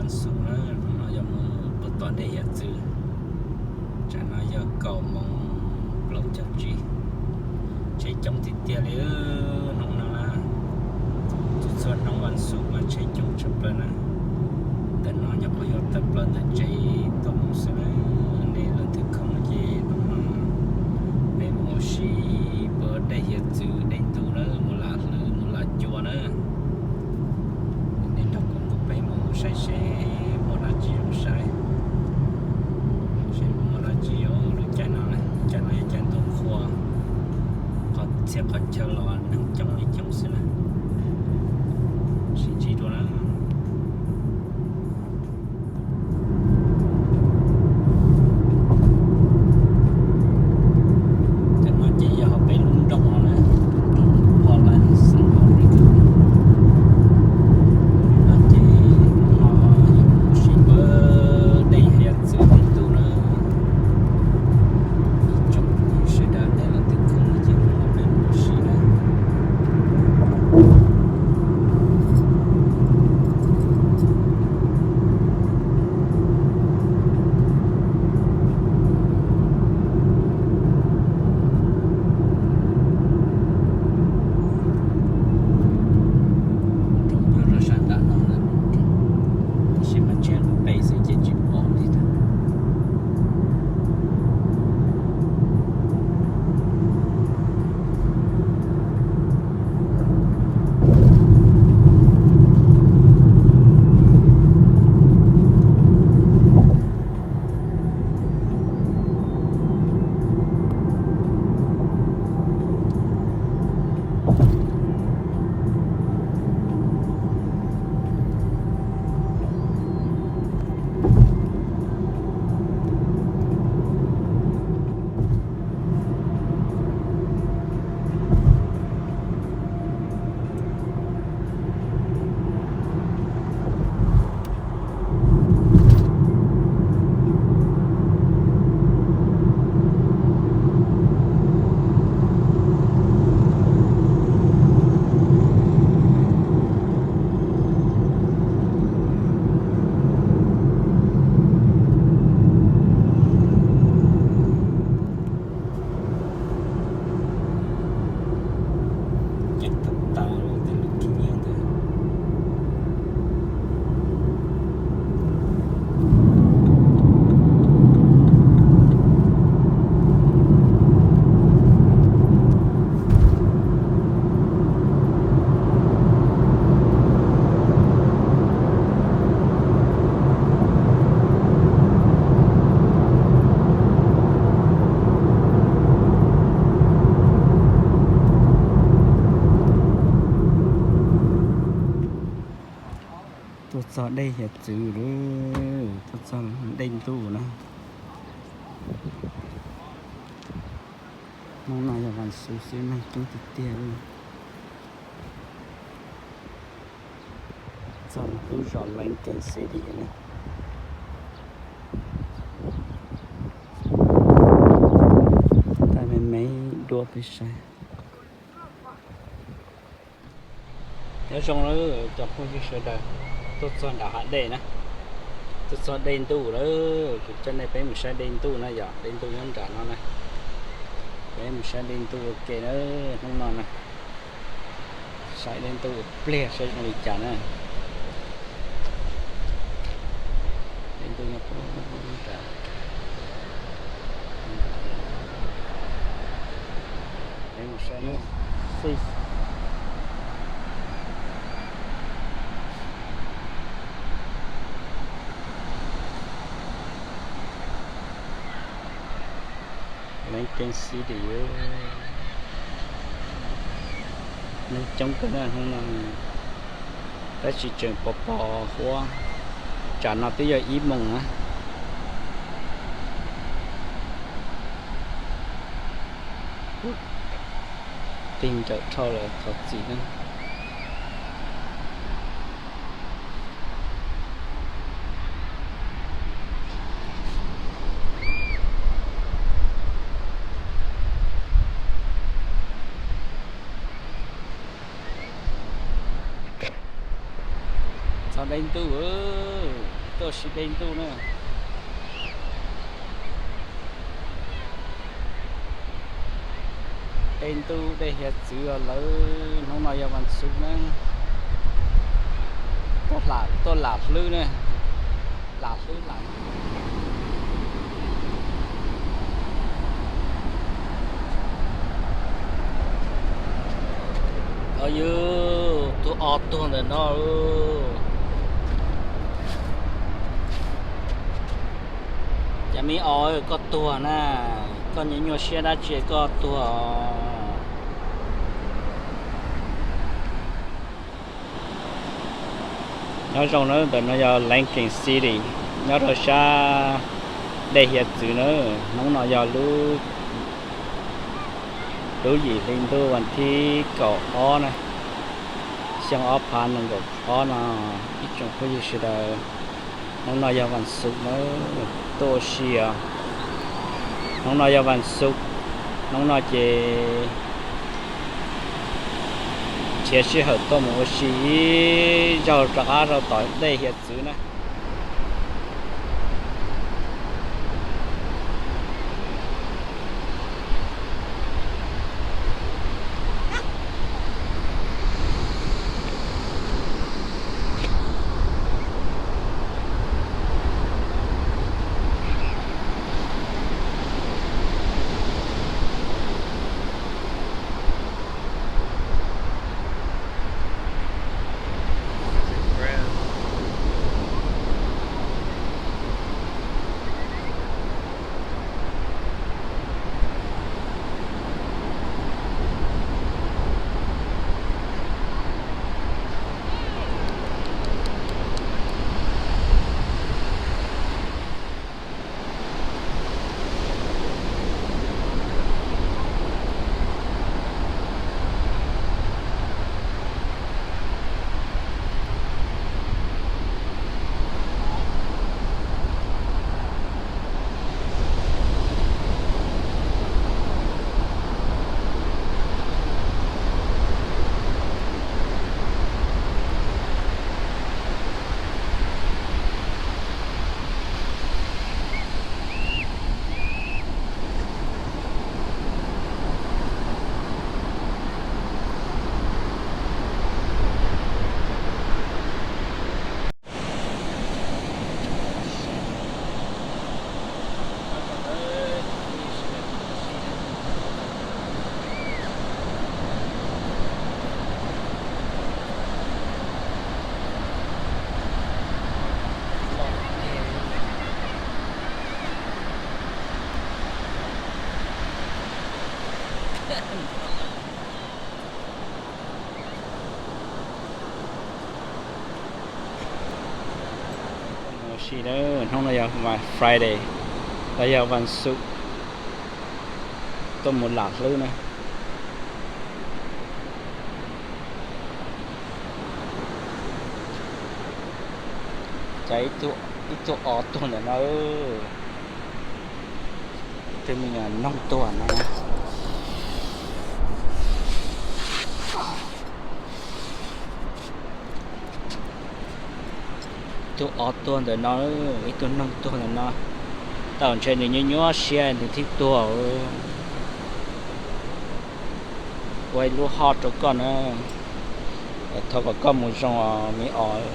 Xus na, hnub no yog mus puag tom dej hiav txwv. Tsam no yog kaum moos plaub caug tsib. Tsheb coob tiag tiag li hnub no na. Txhua txhua hnub vas xuv mas tsheb coob tshaj plaws na. Ntawm no nyuam qhuav yog tawm plaws ntawm tsev tuaj mus xwb na. Nej leej twg khoom ces hnub no peb mus ua si puag dej hiav txwv dej ntuj na, mus lam hlwv mus lam cua na. Nej nrog kuv ntu peb mus saib seb muaj dab tsi zoo saib, seb muaj dab tsi zoo lub caij no. Caij no yog caij ntuj qhua, qhov txhia qhov chaw los neeg coob li coob xwb na. Sib ntsib dua na. Cov no ces yog hauv peb lub nroog no na, nroog Portland, Seattle, Oregon. No ces hnub no yuav mus ua si puag dej hiav txwv dej ntuj na. Ib tsoom sawv daws nej leej twg khoom no ces hnub no peb mus ua si na. Nroog nyob rau sab nram no lawm, tab sis mas tshiab lub pem xwb ces tsis pom li ntag. Ces tau tau lawm tej lub khib nyiab ntawd. Tuaj txog dej hiav txwv lawm, tuaj txog dej ntuj na. Hnub no yog vas xuv xwb neeg coob tiag tiag li. Txog lub zos Lincoln City na. Thaij me me dua peb saib. Nyob zoo lawm cov phooj ywg sawv daws, tuaj txog nram hav dej na, tuaj txog dej ntuj lawm, kuv coj nej peb mus saib dej ntuj na yom, dej ntuj nyob nram no na. Peb mus saib dej ntuj ua ke na, hnub no na, saib dej ntuj ua pliag saib zoo li cas na. Dej ntuj nyob puag nram. Peb mus saib na. Lincoln City, neeg coob kawg na hnub no, tab sis tseem pos pos huab. Tsam no twb yog ib moos na. Tig nrawm dhau lawm thov txim na. Txog Dej ntuj, tuaj ua si dej ntuj na. Dej ntuj dej hiav txwv lawm, hnub no yog vas xuv na. Tuaj lam hlwb na, lam hlwb lam. Yus, tus o tuag ntawm no. Cov me o, koj tuag na, koj nyuaj nyuaj siab dab tsi koj tuag. Nyob zoo na, ntawm no yog Lincoln City, nyob rau sab dej hiav txwv na. Hnub no yog lub, lub yim hli ntuj vas thib kaum ob na, xyoo ob phav nees nkaum ob no. Ib tsoom phooj ywg sawv daws, hnub no yog vas xuv na, tuaj ua si os. Hnub no yog vas xuv, hnub no ces nrhiav sij hawm tuaj mus ua si ib zaug rov qab rau tom dej hiav txwv na. Mus ua si na, hnub no yog Friday, los yog vas xuv, tuaj mus lam hlwb na. Cas ib tug o tuag ntawm no, ib tug me nyuam noog tuag no. Ib tug o tuag ntawm no, ib tug noog tuag ntawm no. Tau ntshe nws nyuaj nyuaj siab nws thiaj tuag. Ua ib lub hoj rau koj na, thov kom koj mus zoo os me os.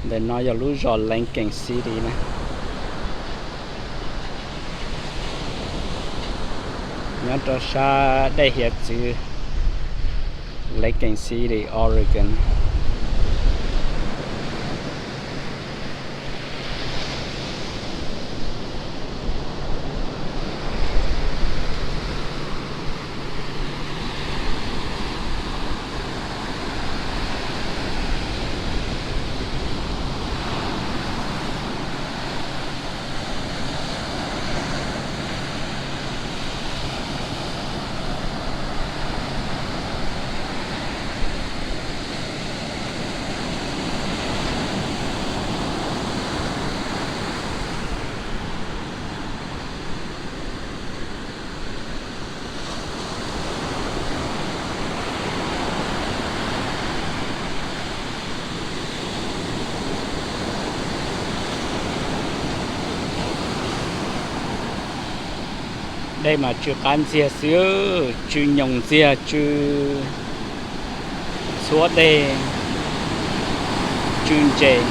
Ntawm no yog lub zos Lincoln City na, nyob rau sab dej hiav txwv Lincoln City, Oregon. Tej mas tsw qab ntxiag xwb, tsw nyoos ntxiag, tsw txhuab dej, tsw ntses.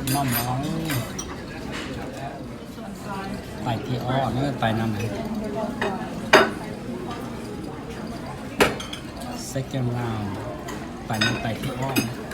Noj mov, pais thib ob na, pais no na. Second round, pais no pais thib ob.